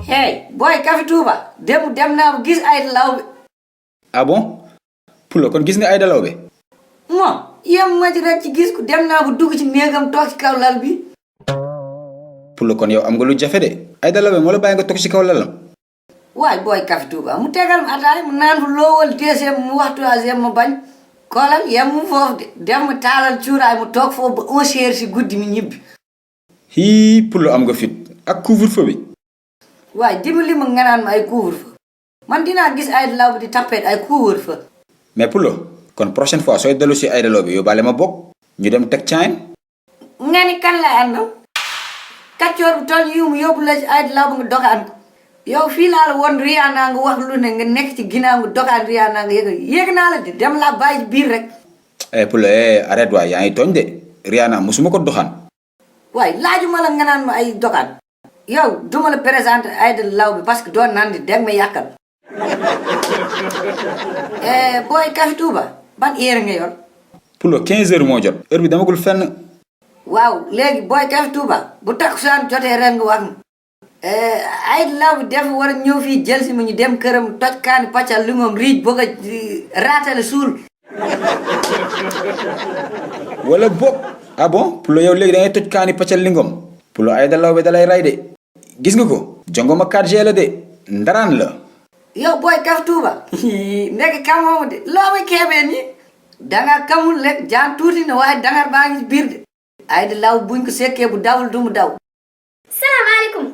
Hey, boy Café Touba dem naa gis Aïda Lawbe. Ah bon Pulo kon gis nga Aïda Lawbe. Moom yem ma ci rek ci gis ko dem naa bu dugg ci néegam toog ci kaw lal bi. Pulo kon yow am nga lu jafe de Aïda Lawbe moo la bàyyi nga toog ci kaw lalam. waay boy Café Touba mu tegal ma ataay mu naan fu loowal deuxième mu wax troisième ma bañ. koolal yem mu foofu de dem mu taalal cuuraay mu toog foofu ba 11h si guddi mi ñibbi. Hii Pulo am nga fit ak couvre-feu bi. waaye dimbali ma nga naan ma ay couvre-feu man dinaa gis Aïda Lawbe di tapet ay couvre-feu. mais Pulo kon prochaine fois sooy dellu si Aïda Lawbe yóbbaale ma bokk ñu dem teg caayam. nga ni kan lay àndal. kàccoor bu toll yu mu yóbbu la si Aïda Lawbe nga doxaan ko. yow fii laa la woon Rihanna nga wax lu ne nga nekk ci ginnaaw nga doxaan Rihanna nga yéeg naa la de dem laa bàyyi biir rek. Pulo arrête waay yaa ngi tooñ de Rihanna musuma ko doxaan. waaye laajuma la nga naan ma ay doxaan. yow duma la présenter Aïda Lawbe parce que doon naan di dégg ma yàqal. booy Café Touba ban heure nga yor. Pulo 15h moo jot heure bi damagul fenn. waaw léegi booy Café Touba bu takkusaan jotee ren nga wax ma. Aïda Lawbe def war a ñëw fii jël si ma ñu dem këram toj kaani pàccal li moom riij bëgg a raatale suul. wala boog ah bon Pulo yow léegi da ngay toj kaani pàccal lingom. Pulo Aïda Lawbe dalay ray de gis nga ko jongoma 4G la de ndaraan la. yow booy Café Touba nekk kamoo de loo may keebee nii danga kamul rek jaan tuuti na waaye dangar baa ngi biir de Aïda Lawbe buñ ko sekkee bu dawul du mu daw. salaamaaleykum